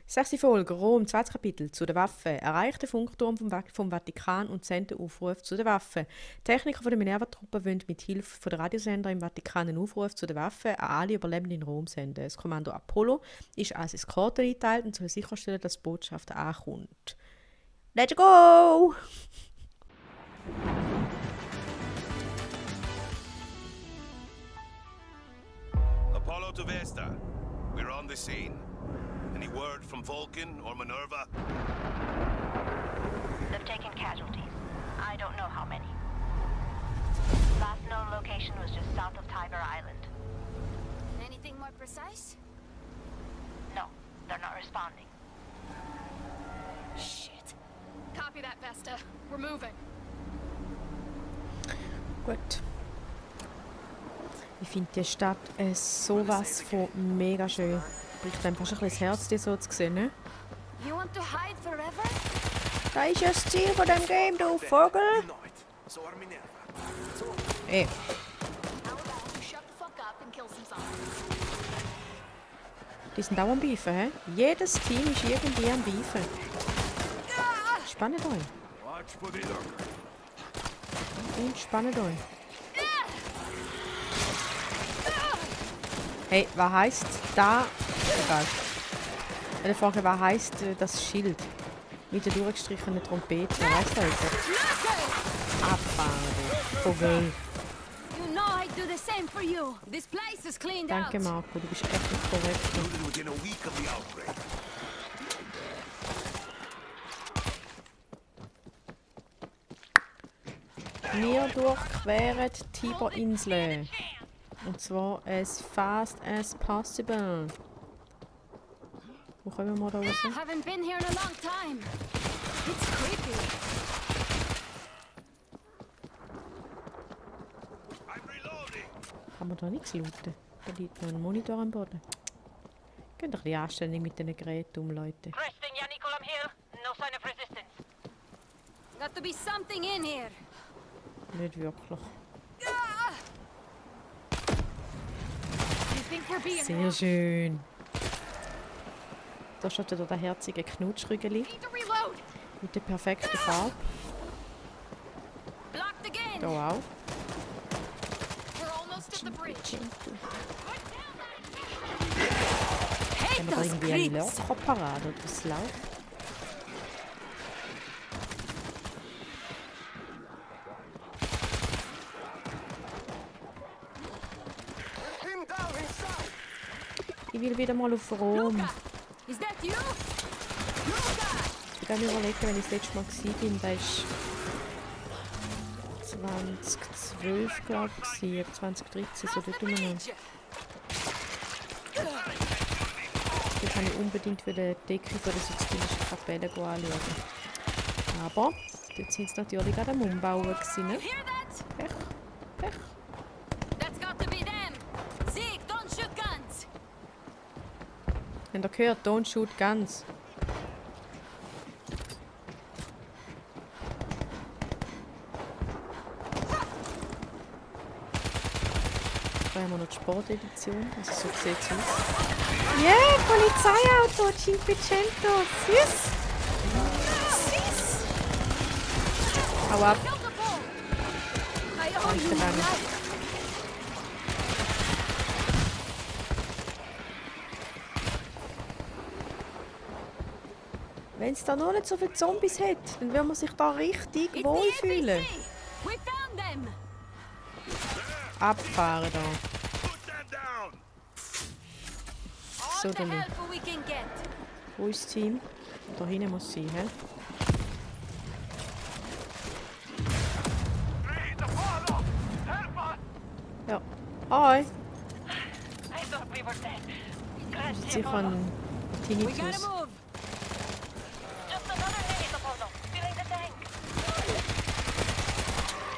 6. Folge, Rom, 2. Kapitel, zu den Waffen. Erreicht den Funkturm vom Vatikan und sendet den Aufruf zu den Waffen. Techniker von der Minerva-Truppe wollen mit Hilfe der Radiosender im Vatikan einen Aufruf zu den Waffen an alle Überlebenden in Rom senden. Das Kommando Apollo ist als Eskorte eingeteilt und soll sicherstellen, dass die Botschaft ankommt. Let's go! Apollo to Vesta. We're on the scene. Any word from Vulcan or Minerva? They've taken casualties. I don't know how many. Last known location was just south of Tiger Island. Anything more precise? No, they're not responding. Shit. Copy that, Vesta. We're moving. Gut. Ich finde die Stadt sowas von mega schön. Bricht einem fast ein bisschen das Herz, die so zu sehen, ne? You want to hide forever? Das ist ja das Ziel von dem Game, du Vogel! Ey. How about you shut the fuck up and kill some zombies? Die sind auch am Beefen, hä? Jedes Team ist irgendwie am Beefen. Spannt euch. Entspannt euch. Hey, was heisst da? Egal. Eine Frage, was heisst das Schild? Mit der durchgestrichenen Trompete. Weißt du jetzt? Abfahren, Vogel. You know I'd do the same for you. This place is cleaned out. Danke, Marco, du bist echt nicht korrekt. Within a week of the outbreak. Wir durchqueren die Tiberinsel. Und zwar as fast as possible. Wo kommen wir da raus? Haven't been here in a long time. It's creepy. I'm reloading. Kann man da nichts looten? Da liegt noch ein Monitor am Boden. Geht doch ein bisschen anständig mit diesen Geräten um, Leute. Preston, Yannick, I'm here. No sign of resistance. Got to be something in here. Nicht wirklich. You think we're being Sehr schön. Da steht wieder der herzige Knutschrügeli Need to reload. mit der perfekten Farbe. Blocked again. Da auch. We're almost at the bridge. Haben wir da irgendwie ein Loch parat oder was läuft? Ich will wieder mal auf Rom. Is that you? Ich kann mir überlegen, wenn ich das letzte Mal war, da war 2012, glaube ich, oder 2013, so dort umeinander. Jetzt kann ich unbedingt für die Decke von der Sixtinischen Kapelle anschauen. Aber dort sind sie natürlich gerade am Umbauen gewesen, ne? Hear that? Pech, Pech. That's got to be them. Zeke, don't shoot guns. Habt ihr gehört? Don't shoot guns. Da haben wir noch die Sportedition. Also so sieht es aus. Yeah, Polizeiauto, Cinquecento. Süß. Süß. Hau ab. Kill the bull. I owe Danke, you my danke. life. Wenn es da noch nicht so viele Zombies hat, dann wird man sich da richtig It's wohlfühlen. the NPC. We found them. Abfahren da. Put that down. All So, the Dolly. help we can get. Wo ist das Team? Da hinten muss sein, hä? Read the follow. Help us. Ja. Hi. I thought we were dead. Das ist sicher Apollo. ein We gotta Tinnitus. move. Just another minute, Apollo. Filling the tank.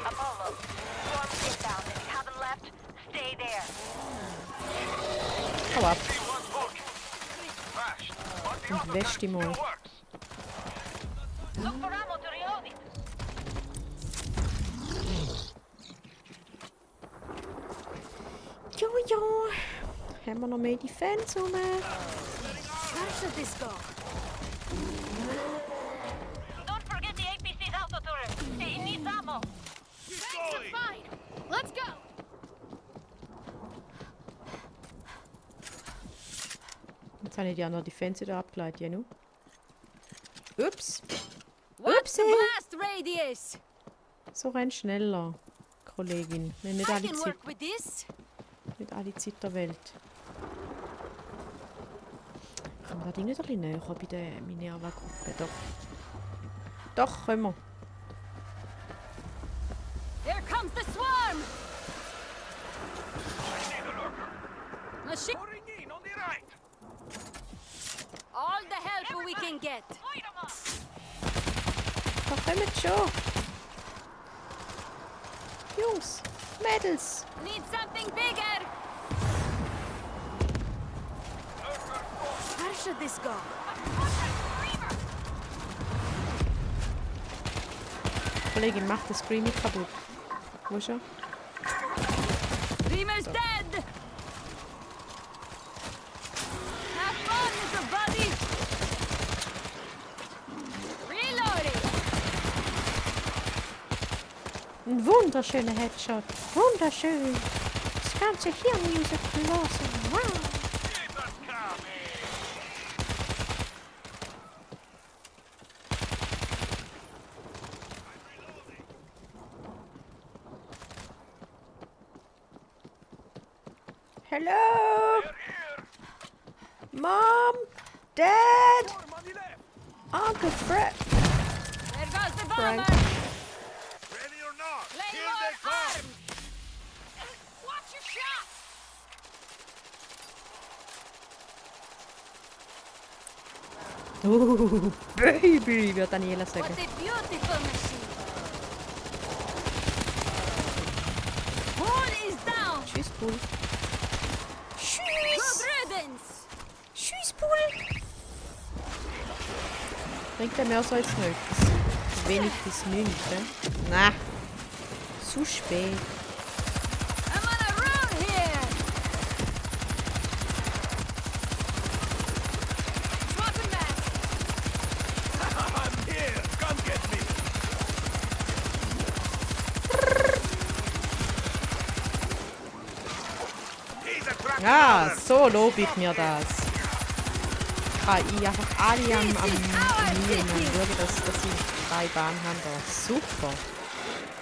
Apollo, storm inbound. If you haven't left, stay there. Hau ab. T1 Vulcan. Smashed. But the Und other wäsch dich tank mal. still works. Look for ammo to reload it. Ja, ja. Haben wir noch mehr Defense rum? Where should this go? Don't forget the APC's auto turret. It needs ammo. Fine. Let's go. Jetzt habe ich die andere Defense wieder abgeleitet, ja nu. Ups. What's the Upsi. blast radius? So renn schneller, Kollegin. Wir haben nicht I alle can Zeit, work with this. nicht alle Zeit der Welt. Können wir da Ding nicht ein bisschen näher bei der Minerva-Gruppe? Doch. Doch, können wir. Here comes the swarm. Machine. All the help we can get. Da kommt schon. Jungs, Mädels. Need something bigger. Where should this go? Kollegin, mach das Screamy kaputt. Wo ist er? Dreamer's dead. Have fun, little buddy. Reloading. Ein wunderschöner Headshot. Wunderschön. Das ganze Hirn rausgelassen. Wow. Hello? Mom? Dad? Uncle Fred? There goes the bomber. Frank. Ready or not, Lay here more they come! arms. Watch your shot. Baby, wird Daniela sagen. What a beautiful machine. Bull is down. Tschüss, Bull. Good Tschüss! riddance. Tschüss, Bull! Bringt er mehr so als nichts? Wenig bis nichts, ne? Na, zu spät. I'm on a roll here. Swapping back. I'm here! Come get me! He's a crack Ja, brother. so lobe ich mir das. KI einfach alle am Mühen und schauen, dass sie 3 Bahnen haben. Da. Super.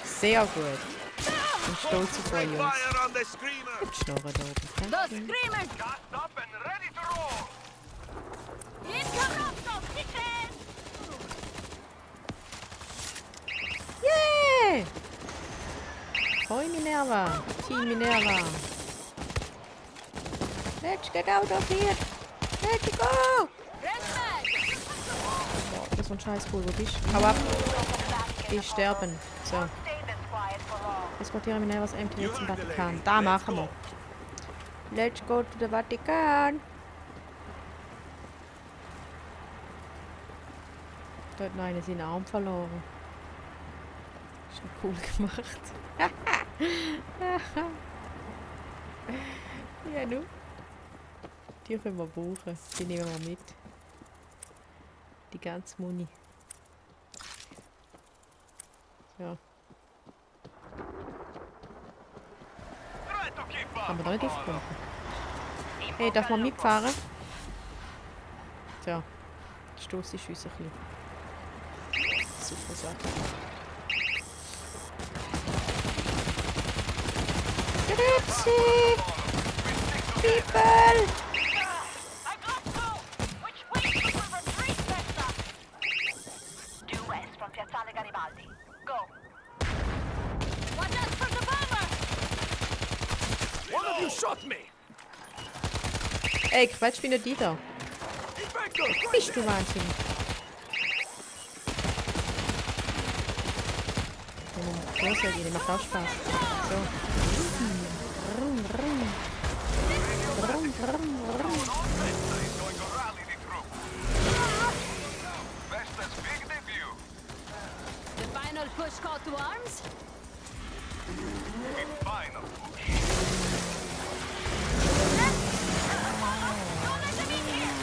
Sehr gut. Ich bin stolz auf euch, Jungs. Fire on the screamer! Gut Schnorren da oben. Those screamers. Gassed up and ready to roll! Interrupto. Kitchen. Yeah! Hoi Minerva. Team Minerva. Let's get out of here. Let's go! Red flag. Boah, das ist ein Scheißbull. Wo bist du? Hau ab. Die sterben. So. Stay this quiet for long. Eskortiere Minervas MTV zum Vatikan. Da machen wir. Let's go to the Vatikan. Da hat noch einer seinen Arm verloren. Ist schon cool gemacht. Ja, nu. Die können wir brauchen. Die nehmen wir mit. Die ganze Muni. Ja. Kann man da nicht aufpumpen? Hey, darf man mitfahren? Tja. Stoß die Schüsse ein bisschen. Super Sache. Grüezi! People! I've lost two! Which way will retreat, Vesta? Due west from Piazzale Garibaldi. Go. Watch out for the bomber. One of you shot me! Ey, Quatsch, bin nicht die da. Infector! Bist du wahnsinnig? Ja, sehr gut, macht auch Spaß. So. Rum, rum. Rum, rum, rum. Vesta is going to rally the troops. Vesta's big debut. The final push call to arms. The final push. Don't let them in here!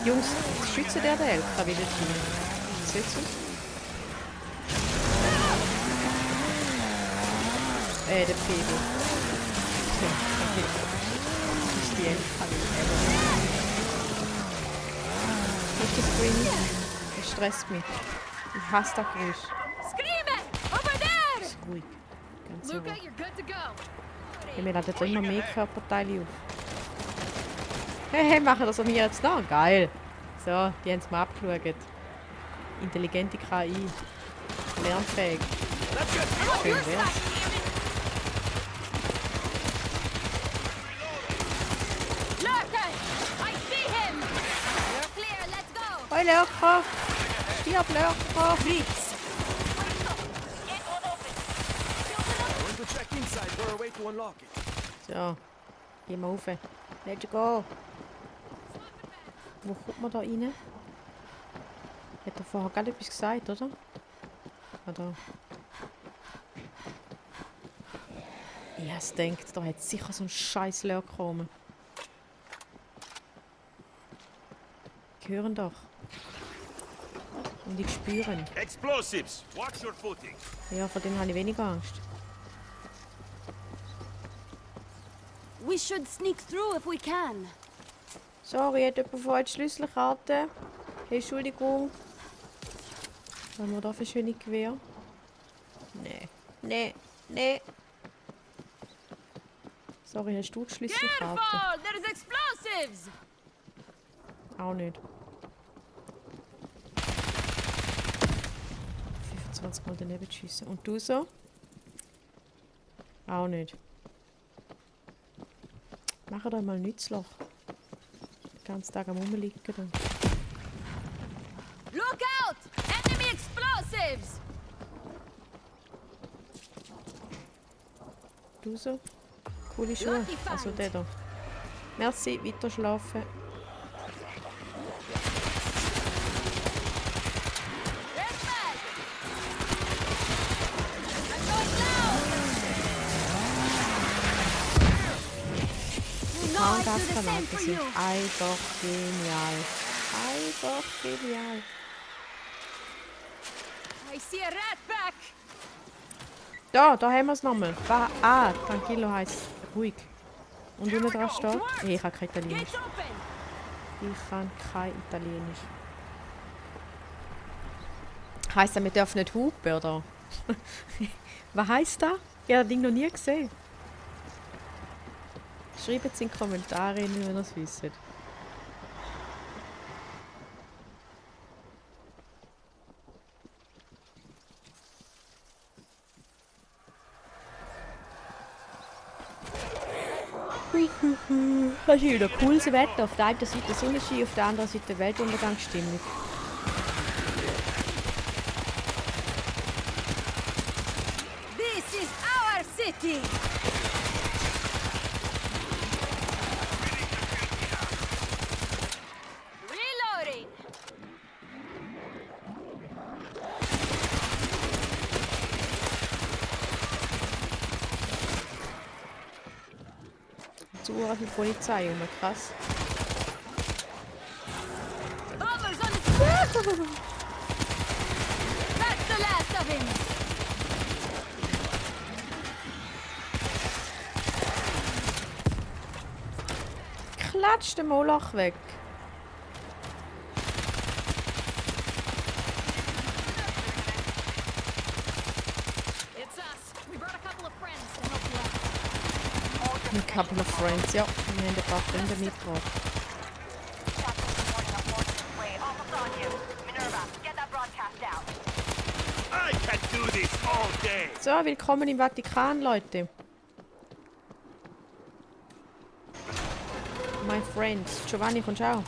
Jungs, schützen der LKW wieder hin. Seht's aus? Der Pegel. Das ist die LKW. Nicht das Green. Das stresst mich. Ich hasse das Geräusch. Scream it! Over there! Das ist ruhig. Ganz Luca, ruhig. you're good to go. Ja, wir laden jetzt immer mehr Körperteile auf. Hey, machen das mir jetzt noch? Geil. So, die haben es mal abgeschaut. Intelligente KI. Lernfähig. Schön wär's. Lurker! I see him! You're clear, let's go! Hoi, Lurker! Stirb, Lurker! Fritz! I want to check inside for a way to unlock it. So, gehen wir rauf. Let's go! Wo kommt man da rein? Hat er vorher gerade etwas gesagt, oder? Oder? Ich hab's gedacht, da hat sicher so ein scheiß Lurker gekommen. Die hören doch. Und die spüren. Explosives! Watch your footing. Ja, vor denen habe ich weniger Angst. We should sneak through if we can. Sorry, hat jemand von euch die Schlüsselkarte? Hey, Entschuldigung. Was haben wir da für schöne Gewehr? Nee. Nee. Nee. Sorry, hast du die Schlüsselkarte? Careful! There's explosives! Auch nicht. 25 Mal daneben schiessen. Und du so? Auch nicht. Mach doch mal Nützloch. Den ganzen Tag am Rumliegen. Dann. Look out! Enemy explosives! Du so? Coole Schuhe. Also der da. Merci, weiter schlafen. Red flag! I'm going down! You know I do the same Gasgranaten for sind you! einfach genial. Einfach genial. I see a rat back! Da haben wir es nochmal. Tranquillo heisst ruhig. Und unten dran steht, ich kann kein Italienisch. Gates open! Ich kann kein Italienisch. Heisst das, wir dürfen nicht hupen, oder? Was heisst das? Ich habe das Ding noch nie gesehen. Schreibt es in die Kommentare, wenn ihr es wisst. Das ist wieder cooles Wetter. Auf der einen Seite Sonnenschein, auf der anderen Seite Weltuntergangsstimmung. This is our city! Reloading! Zu viel Polizei rum, krass. Bombers on the... That's the last of him! Klatsch den Moloch weg. It's us. We brought a couple of friends to help you out. Ein couple of friends, ja. Wir haben ein paar Freunde mitgebracht. Warning of Morton's Way, almost on you. Minerva, get that broadcast out. I can do this all day. So, willkommen im Vatikan, Leute. My friends. Giovanni, kommst du auch?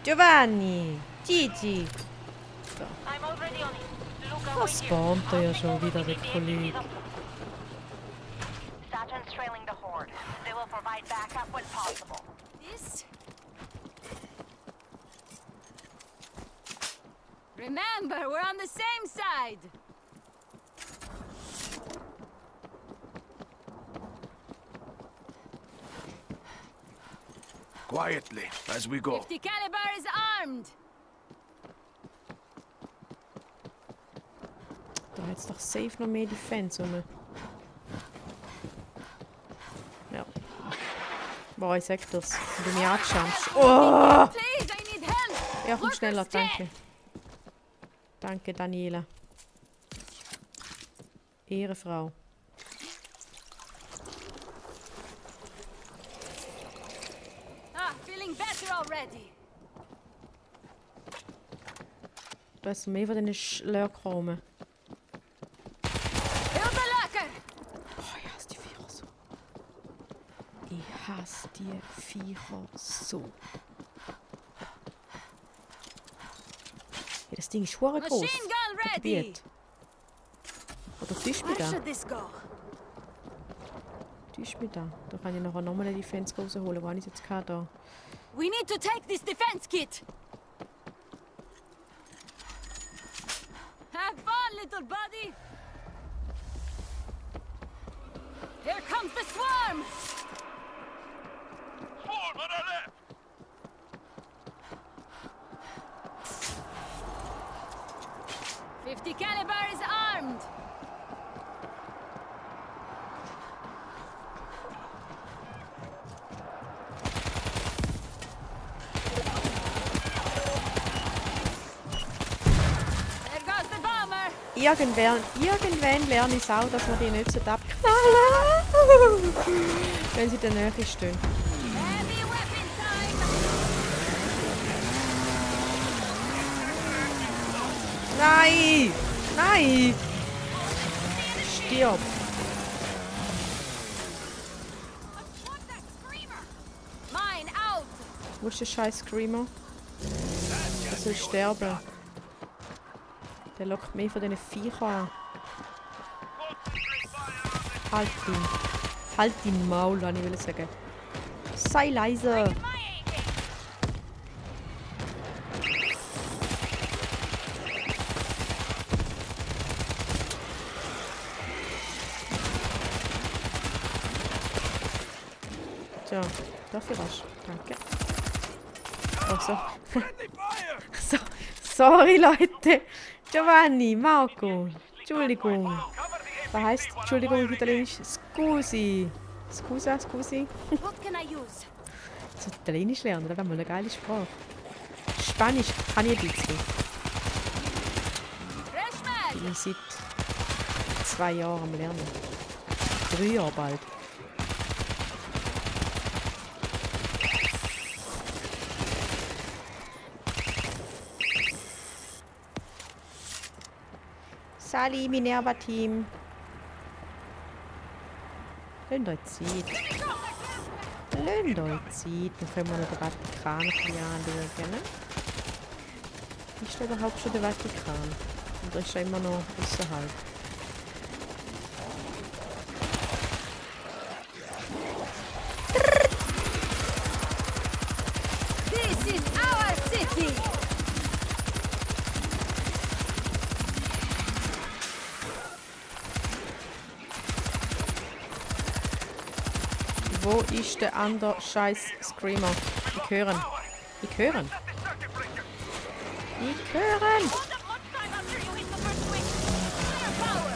Giovanni! Gigi! I'm already on it. Luca, Da wait here. spawnt er ja schon wieder, der Kollege. Saturn's trailing the horde. They will provide backup when possible. This? Remember, we're on the same side! Quietly, as we go. 50 caliber is armed. Da hat es doch safe noch mehr Defense rum. Ja. Boah, ich sag das. Wenn du mich anschaust. Oh! Please, I need help. Ja, komm Lurker's schneller, dead. danke. Danke, Daniela. Ehrenfrau. Feeling better already. Da ist mehr von diesen Lurker rum. Here's the lurker. Oh, ich hasse die Viecher so. Ich hasse die Viecher so. Ja, das Ding ist schwer groß. Machine gun Das ready. Gebiet. Oder täuscht mich Where da? should this go? Täuscht mich da? Da kann ich nachher nochmal eine Defense rausholen. Wo habe ich es jetzt gehabt? Da. We need to take this defense kit. Have fun, little buddy. Here comes the swarm. Swarm on our left! .50 caliber is armed. There goes the bomber. Irgendwann lerne ich es auch, dass man die nicht so abknallen. Wenn sie in der Nähe stehen. Heavy weapon time. Nein! Nein! Stirb! What's that screamer? Mine out. Wo ist der scheiß Screamer? Er soll sterben. Der lockt mehr von diesen Viechern an. Halt ihn. Halt dein Maul, wollte ich sagen. Sei leise! Tja, dafür was. Danke. Oh, so. So. Sorry, Leute. Giovanni, Marco. Entschuldigung. Was heißt Entschuldigung auf Italienisch? Scusi. Scusa, scusi. What can I use? So Italienisch lernen, das wäre mal eine geile Sprache. Spanisch kann ich ein bisschen. Fresh mag. Bin ich seit 2 Jahren am Lernen. 3 Jahre bald. Sali, Minerva-Team. Lasst euch Zeit. Lasst euch Zeit. Dann können wir noch den Vatikan ein bisschen anschauen. Ne? Ist da überhaupt schon der Vatikan? Oder ist er immer noch außerhalb? This is our city. Wo ist der andere scheiß Screamer? Ich höre ihn. Ich höre ihn. Ich höre ihn. Hold up much time after you hit the first switch. Clear power.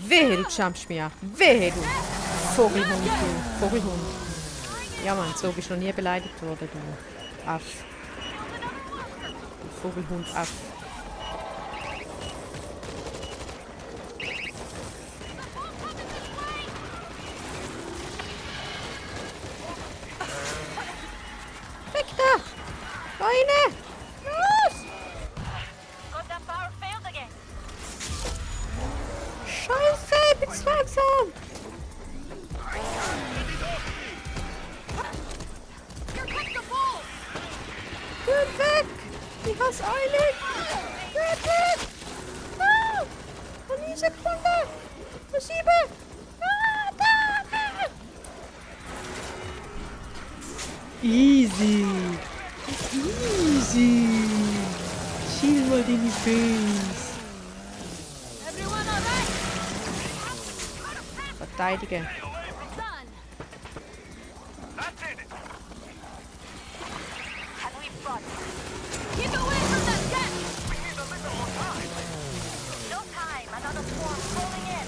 Wehe, du jumpst mich an. Wehe, du. Vogelhund, du. Vogelhund. Ja, Mann, so bist du noch nie beleidigt worden, du. Aff. Du Vogelhund, Aff. Weg da! Reine! Los! Goddamn power failed again. Scheiße, ich bin zu langsam! Here comes the bull. Geht weg! Ich hab's eilig! Geht weg! Ah! Eine Sekunde! Verschiebe! Ah, da! Easy! Easy! Chill mal deine Face! Everyone verteidigen. Done. That's it! Can we front? Keep away from that cat! We need a little more time! No time. Another swarm rolling in.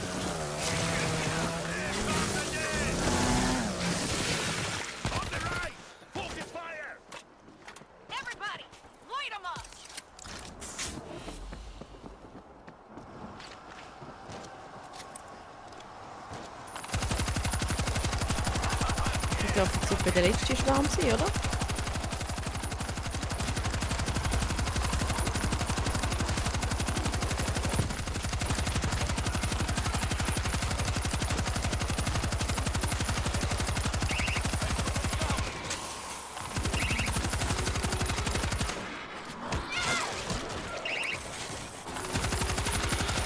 On the right! Focus fire! Everybody, light 'em up! Ich dürfen jetzt etwa der letzte Schwarm sein, oder?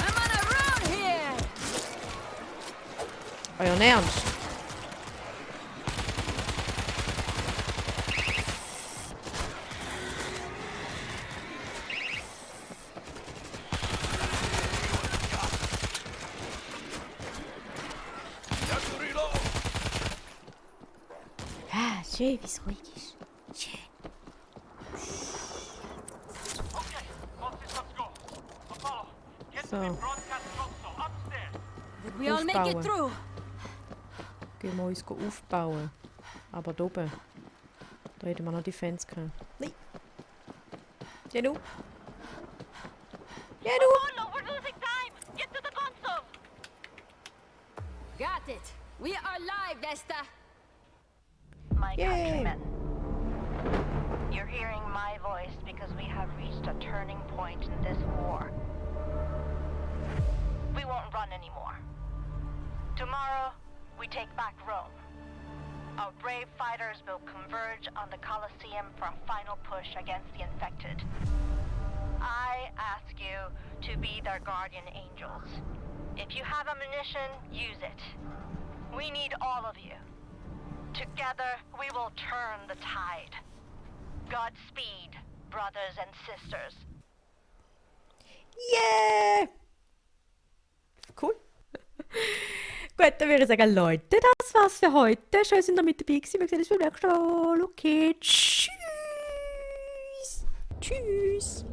I'm on a road here! Euren Ernst? Just to reload! Ah, schön, wie es ruhig ist. Schön. Okay, let's go. Apollo, get So. broadcast console upstairs. Did we all make it Aufbauen. through? Gehen wir uns aufbauen. Aber da oben. Da hätten wir noch Defense können. Nein. Jenu. Jenu. Apollo, we're losing time. Get to the console. Got it. We are live, Vesta. My Yay. countrymen. You're hearing my voice because we have reached a turning point in this war. We won't run anymore. Tomorrow, we take back Rome. Our brave fighters will converge on the Colosseum for a final push against the infected. I ask you to be their guardian angels. If you have ammunition, use it. We need all of you. Together, we will turn the tide. Godspeed, brothers and sisters. Yeah! Cool. Gut, dann würde ich sagen, Leute, das war's für heute. Schön, dass ihr mit dabei gewesen. Wir sehen uns beim nächsten Mal. Okay, tschüss. Tschüss.